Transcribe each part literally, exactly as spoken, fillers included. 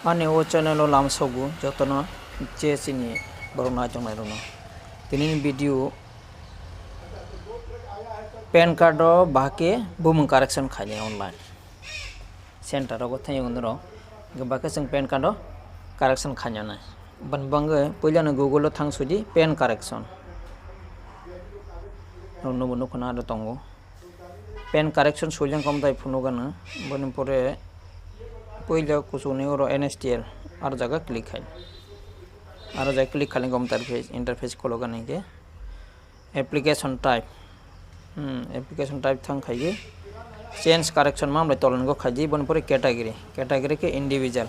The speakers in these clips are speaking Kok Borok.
Ani o channel o lamsogo jotono je chini borok naitongnai rokno. Tini ni video pan card o bahake bumung correction khainai online center rogo thangwi rok bahake chwng pan card o correction khainai. Bani bagwi puilano Google o thang sudi pan correction. Rok nubo nukho na aro tongo. Pan correction soilang kom tai phunukgano, boni pore puila kuchukni oro N S T L aro jaga click khai. Aro jaga click khaling kom interface, interface khulukgani khe application type. Hmm, application type thang khaigi change correction mamlai tolani go khaidi, boni pore category, category khe individual.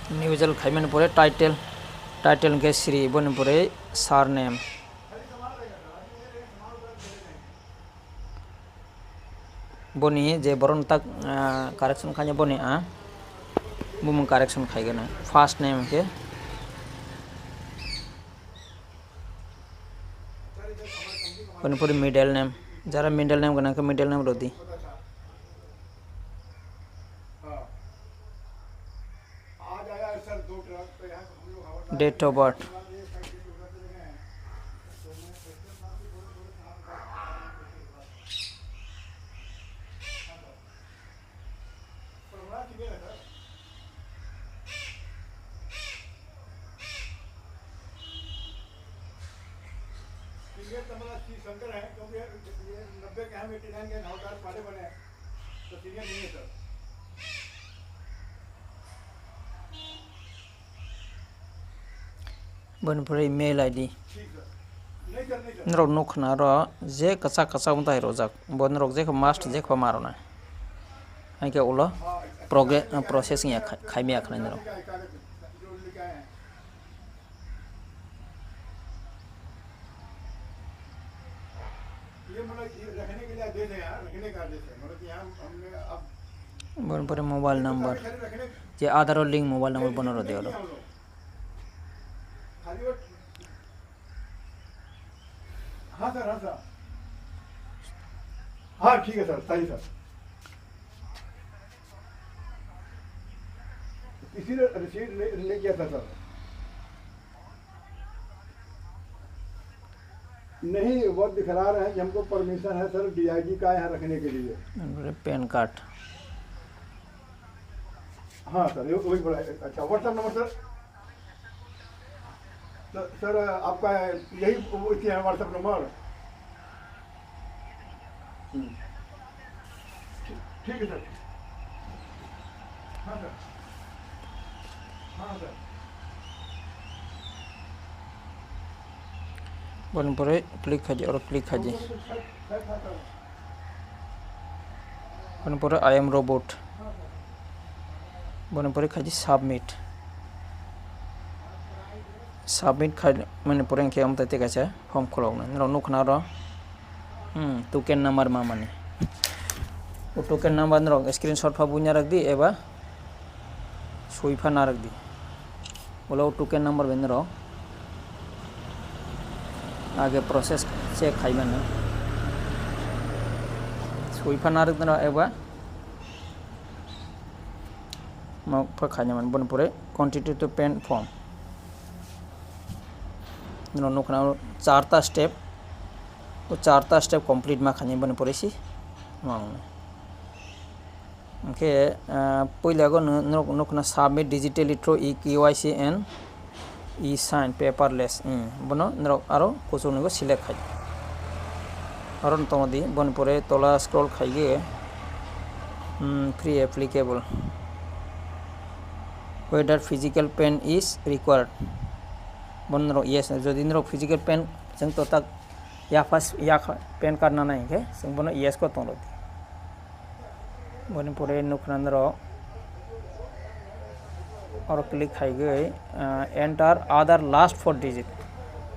Individual khaimani pore title, title khe Sri, boni pore surname. Boni je borok tak, ah, correction khainai boni a bumung correction khaigano first name khe. Boni pore middle name, jara middle name gwnang khe middle name rwdi. Date of birth. Senior tabla C Shankar है, क्योंकि ये नब्बे के हम eighty nine के नौ साल पहले बने हैं, तो सीनियर नहीं है sir. Boni pore email I D. Norok nukha na oro je kwchak kwchak wng tai rojak. Bo norok jekha must jekha ma rwnai. Haikhe ulo progre-, processing ya khai-, khaimya khnai norok. Boni pore mobile number. Je Aadhaar o link mobile number bono rwdi oro. हाँ सर, हाँ सर। हाँ, ठीक है सर, सही सर। इसीलिए रिसीट नहीं, नहीं किया था सर। नहीं, वो दिखला रहे हैं कि हमको परमिशन है सर, डीआईजी का यहाँ रखने के लिए। Pan card. हाँ सर, ये वही बोला है। अच्छा, WhatsApp नंबर सर? तो सर, आपका यही वो इसी है WhatsApp नंबर? हम्म। ठीक, ठीक है सर। हाँ सर। हाँ sir. Boni pore click khaidi, oro click khaidi. Boni pore I am robot. Boni pore khaidi submit. Submit khai mani pore hwnkhe omo tai tei kaisa form khuloknai. Norok nukha na oro, hmm, token number ma mani. O token number norok screenshot pha buina rwkdi eba swi pha narwkdi. Ulo token number bai norok age process check khaimano. Swi pha narwk norok eba ma pha khaina man boni pore continue to pan form. Norok nukha na charta step, o charta step complete ma khaina boni pore si ma wngnai. Hwnkhe, ah, puila go nw-, norok nukha na submit digitally through e-K Y C and e-sign paperless. Hmm, bono norok aro kuchukni go select khai. Aro tongo di, boni pore tola scroll khaigwi, hmm, pre-applicable. Whether physical pan is required. Bono norok yes, jodi norok physical pan chwng to tak ya pas, ya pan card nanai hwnkhe chwng bono yes ko tongrok di. Boni pore nukha na norok oro click khaigwi, ah, enter Aadhaar last four digit,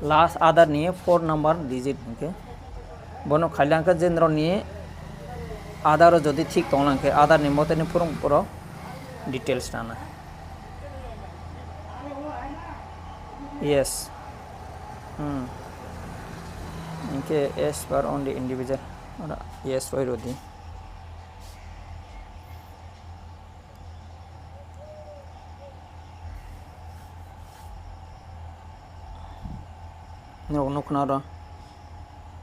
last Aadhaar ni four number digit hwnkhe bono khailai hwnkhe je norokni Aadhaar o jodi thik tongla hwnkhe Aadhaar ni mote ni phurung borok details nana. Yes. Hmm. Hwnkhe as per only individual. Oro yes roi rodi. Norok nukna oro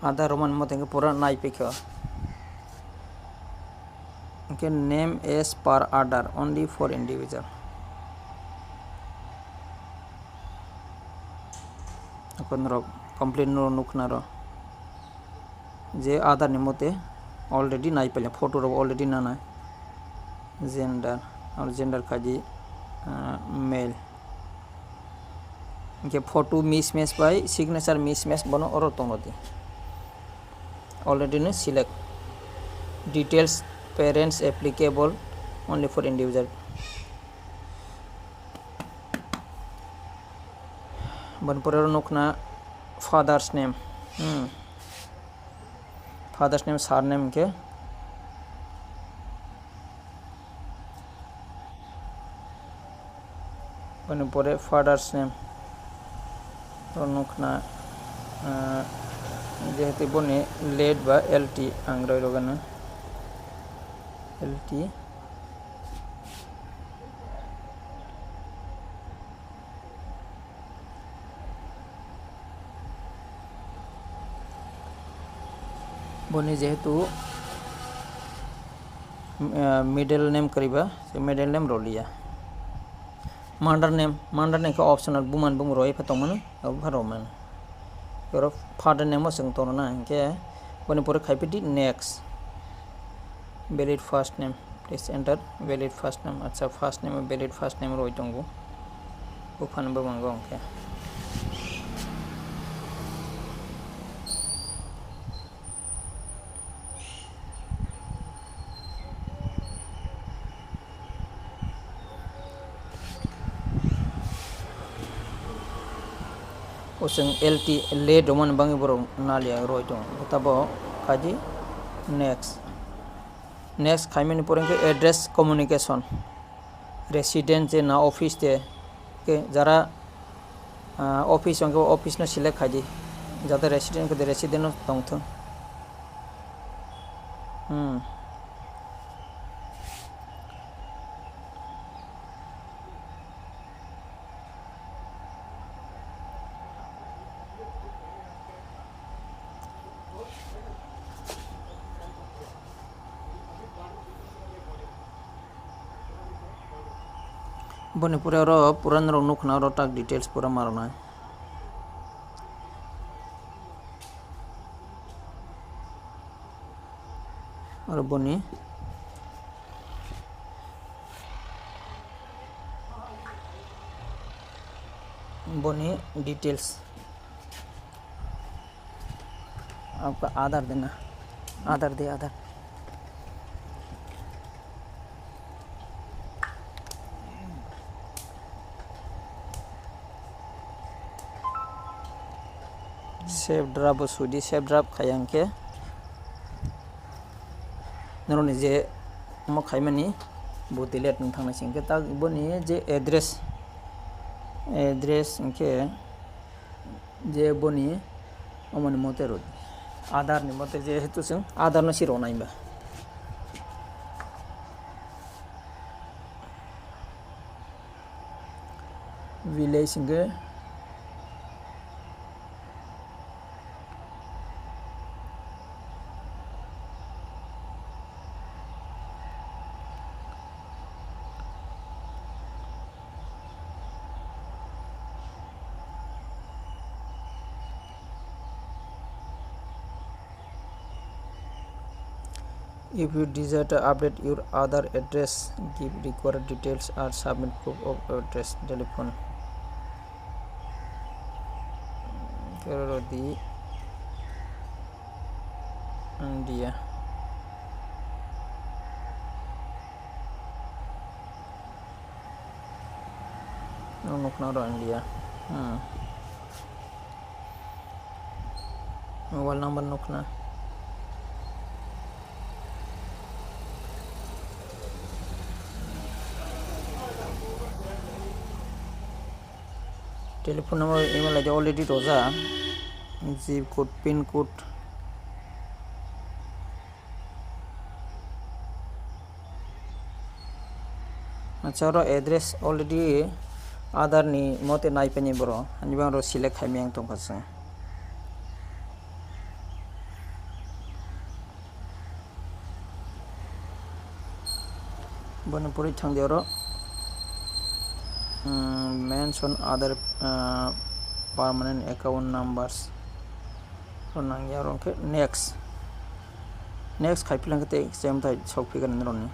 Aadhaar Roman mote hwnkhe pura naiphikha. Hwnkhe name as per Aadhaar only for individual. Norok complete no nukna oro. Je Aadhaar ni mote already naiphila, photo rok already nanai. Gender, aro gender khaidi, ah, male. Hwnkhe photo mismatch bai signature mismatch bono oro tongna di. Already no select. Details, parents applicable only for individual. Boni pore oro nukna father's name. Hmm. Father's name, surname hwnkhe. Boni pore father's name. Oro nukna, ah, jehetu boni late ba L T ang roi rogano. L T. Boni jehetu, eh, middle name kwrwi ba, se middle name roliya. Mother name, mother name khe optional, buman bumung roi pha tongmani, abo pha romani. Oro father name o chwng tongna, hinkhe boni pore khai phi di next. Valid first name. Please enter valid first name. Acha, first name, valid first name roi tongo. Buphano bwmango hwnkhe. O chwng L T, late romani bagwi borok naliya roi tongo. Tabo khaidi next. Next khaimani pore hwnkhe address communication. Resident je na office de, ke jara, ah, office hwnkhe office no select khaidi. Jate resident hwnkhe resident no tongthwng. Hmm. Boni pore oro pura norok nukna oro tak details pura ma rwnai. Oro boni, boni details. आपका आधार देना, आधार दे, आधार। Save draft bo sudi, save draft khaya hwnkhe norokni je omo khaimani bo delete wng thangnai se hwnkhe tak boni je address, address hwnkhe je boni omoni mote rw di. Aadhaar ni mote jehetu chwng Aadhaar no si rwnai ba. Village hwnkhe If you desire to update your Aadhaar address, give required details or submit proof of address, telephone. Kerala di India. Nukna oro India. Hmm. Mobile number nukna. Telephone number, email I D already roja. Zip code, pin code. Acha, oro address already Aadhaar ni mote naipaini borok, ani bang oro select khaimani ang tongkha se. Boni pore thang di oro, mm, mention other, ah, permanent account numbers. Oro nang ya, oro khe next. Next khai philang khe tei same thai sok phikha nini roni.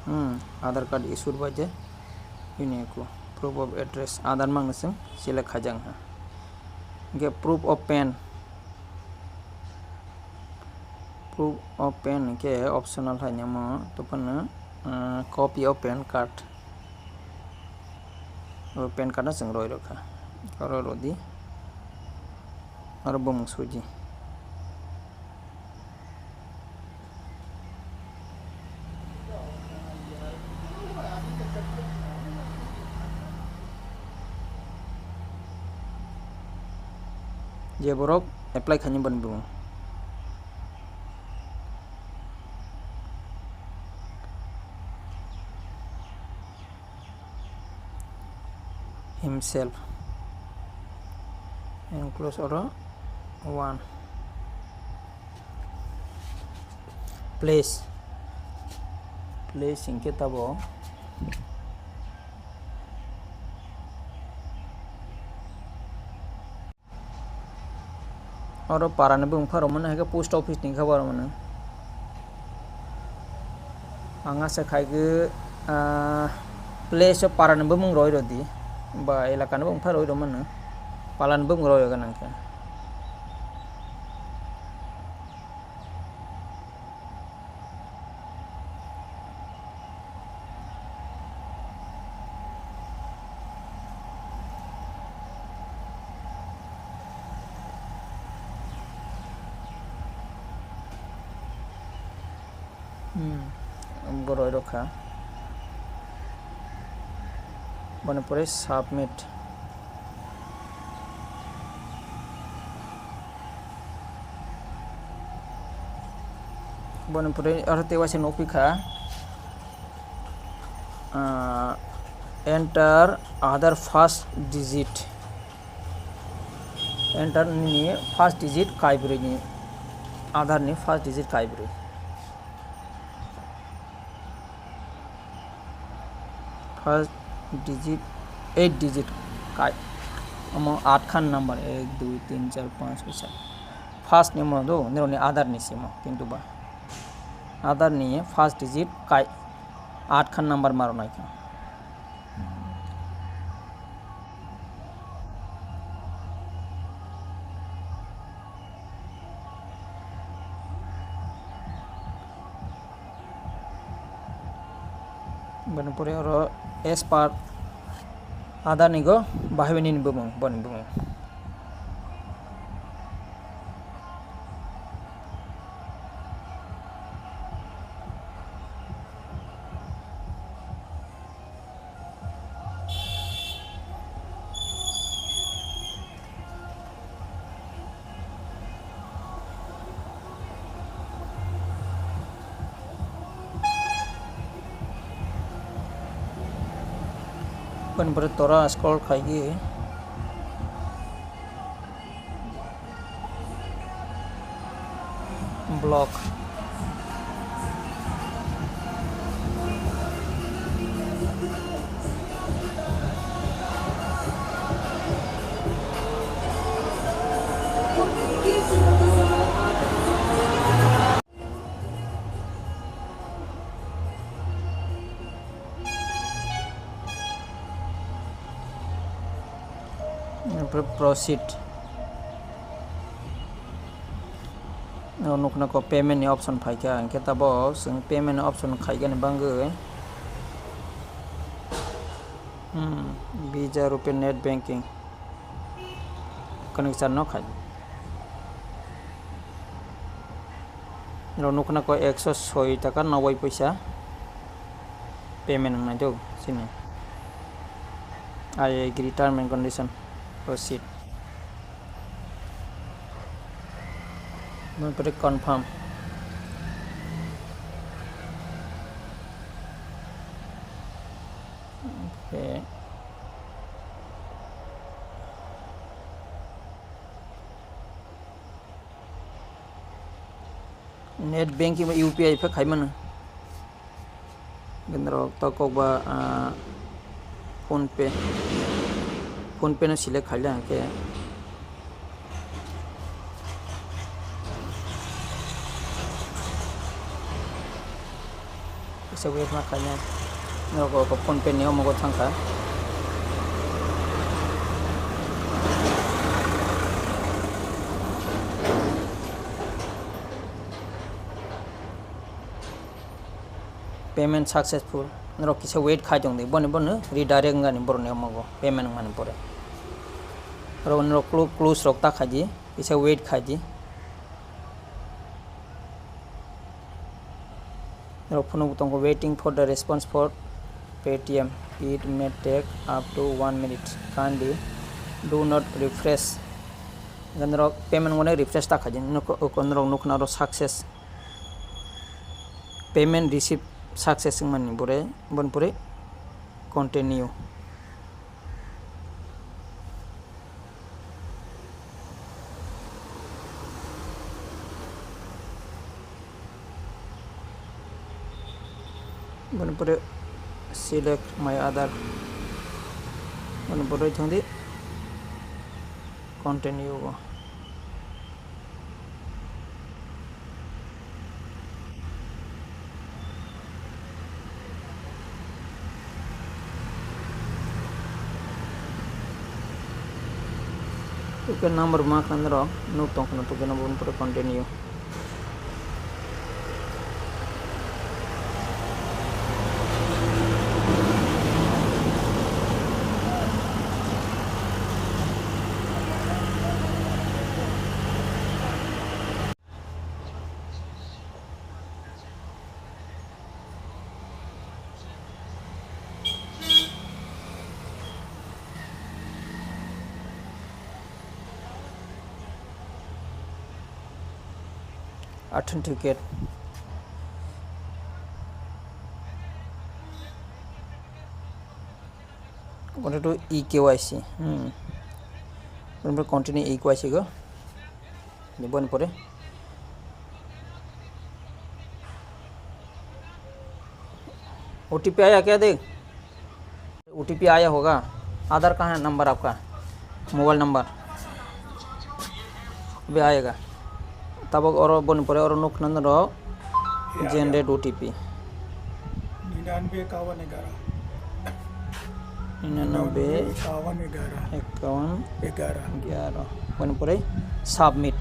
Hmm, Aadhaar card issued by the unique proof of address. Aadhaar mang sing select khaijak ha. Hingke proof of PAN. Proof of PAN hingke optional hai nemo, to phano, ah, copy of PAN card. O PAN card no chwng roi rokha. Oro rodi. Oro bumung suidi. Je borok apply khaini boni bumung. Himself. Enclose oro one. Place. Place hingke tabo. Oro para ni bumung pharo mano, hai khe post office ni khe aro mano. Ang asa khai khe, ah, place o para ni bumung roi rodi, ba elaka ni bumung pharo roi rw mano, pala ni bumung roi rw gana khe. Hmm, boroi rok kha. Boni pore submit. Boni pore aro tei waisa nukphi kha, ah, enter Aadhaar first digit. Enter nini first digit kaibrwi ni, Aadhaar ni first digit kaibrwi. First digit, eight digit kai. Omo aat khan number, ek, dui, tin, char, panch, soi, sat. First ni omo do, nirok ni Aadhaar ni simo, kintu ba Aadhaar ni first digit kai, aat khan number maro nai kha. Boni pore oro as per Aadhaar ni go bahai nini bumung, boni bumung. Boni pore tora scroll khaigi. Block. Proceed. O nukna kok payment ni option phaikha, hingkhe tabok chwng payment ni option khaigani bagwi, hmm, Visa, RuPay, net banking connection no khai. Nukna kok ekso soi taka noboi poisa payment wngnai do chini. I agree term and condition, proceed. Boni pore confirm. Okay. Net banking ba U P I phe khai mano. Norok to kokba, ah, PhonePe, PhonePe no select khaile hwnkhe kisa wait ma khaina norok PhonePe ni omo thangkha. Payment successful. Norok kisa wait khai tong di. Boni, boni redirect wngani borokni omogo payment wngmani pore. Oro norok clo-, close rok ta khai di. Kisa wait khai di. Norok phunuk tongkho, "Waiting for the response for Paytm. It may take up to one minute. Kindly do not refresh." Norok payment wngmani refresh ta khai di. Norok, norok nukna oro success. Payment receive success wngmani pore, boni pore continue. Boni pore select my Aadhaar. Boni pore thang di continue o. Token number ma khna norok nuk tong khna token number pore continue. Authenticate. Wanted to E K Y C. Hmm. Wanted to continue E K Y C go. Boni pore. O T P आया क्या देख? O T P आया होगा, आधार कहाँ है, नंबर आपका, mobile number भी आएगा। तब और बोन परे और नुक नंदन रो, या, या। Generate O T P। निन्यानवे इक्यावन ग्यारह। निन्यानवे इक्यावन ग्यारह। इक्यावन ग्यारह। ग्यारह। When pore submit.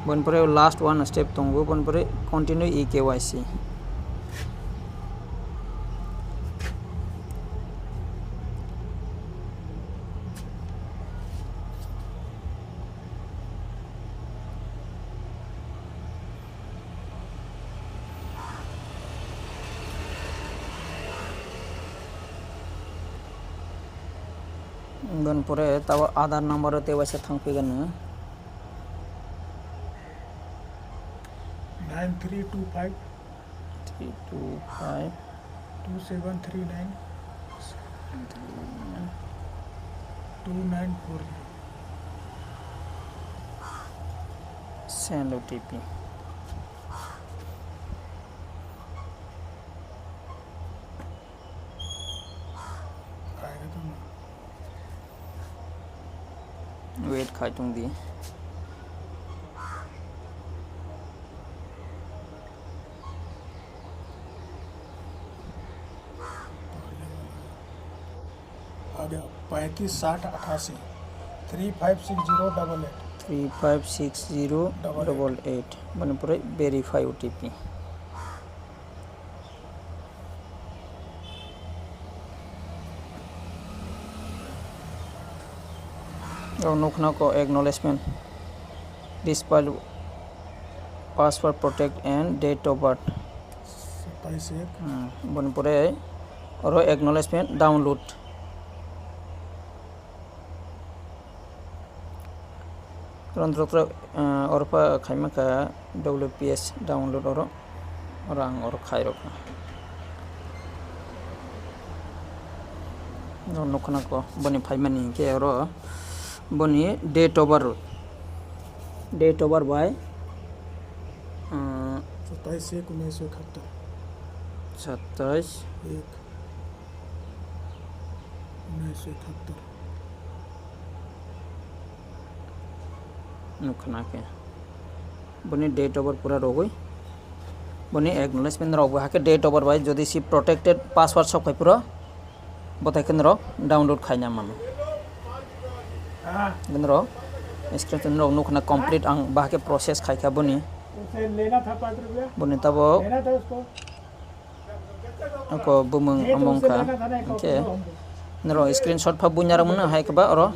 Boni pore last one step tongo, boni pore continue E K Y C. Boni pore tabo Aadhaar number o tei waisa thang phi gano. Nine three two five. Three two five. Two seven three nine. Two nine four zero. Send O T P. Wait khai tong di. Aage, पैंतीस साठ अठासी, three five six zero double eight। Three five six zero double eight। Boni pore verify O T P. Oro nukna ko acknowledgement. This file password protect and date of birth. Satais ek. Hmm, boni pore oro acknowledgement download. Oro norok, ah, oro pha khaima kha W P S download oro. Oro ang oro khai rw kha. Norok nukha na kho boni phaimani hinkhe oro boni date of birth, date of birth bai, ah, सत्ताईस एक उन्नीस सौ इकहत्तर। सत्ताईस एक उन्नीस सौ इकहत्तर। Nukha na khe. Boni date of birth pura rogwi. Boni acknowledgement rok bo hakhe date of birth bai jodi si protected password sok phai pura. Bothai khe norok download khaina mano. Khe norok screenshot norok nukha na complete ang bahai khe process khai kha boni. उसे लेना था पाँच रुपया। Boni tabo लेना था उसको। Ako bumung among kha. Hinkhe norok screenshot pha bunya rok mano hai khe ba oro.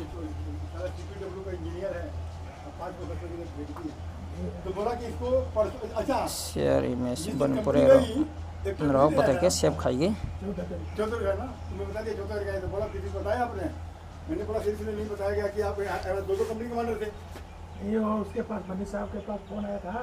Share image boni pore oro norok bothai khe save khai gwi. मैंने बोला, किसी को बताया आपने? मैंने बोला, सिलसिले नहीं बताया गया कि आप यहाँ, यहाँ दो दो कंपनी कमांडर थे। ये वो उसके पास, मनीष साहब के पास फोन आया था।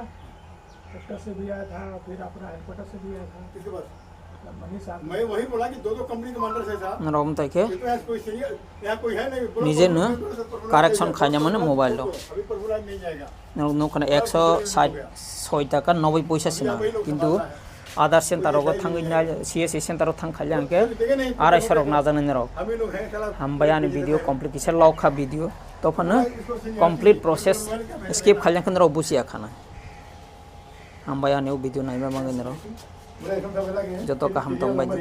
हेडक्वार्टर से भी आया था, फिर अपना हेडक्वार्टर से भी आया था। किसके पास? मतलब मनीष साहब। मैं वही बोला कि दो दो कंपनी कमांडर थे साहब। Norok wng tai khe ये तो यहाँ कोई सीनियर, यहाँ कोई है नहीं। बोला, nije no performance correction khaina mano mobile rok. अभी परफॉर्मेंस नहीं जाएगा। Norok nukha na ekso sait soi taka noboi poisa sina, kintu Aadhaar center rogo thangwi nai, C S C center o thang khaile hwnkhe arai sorok najaknai norok. Hambai ani video complete kisa lok kha video. Tophano complete process skip khaile hwnkhe norok buchiya khana. Hambai ani o video naima bagwi norok. Joto kaham tongbai di.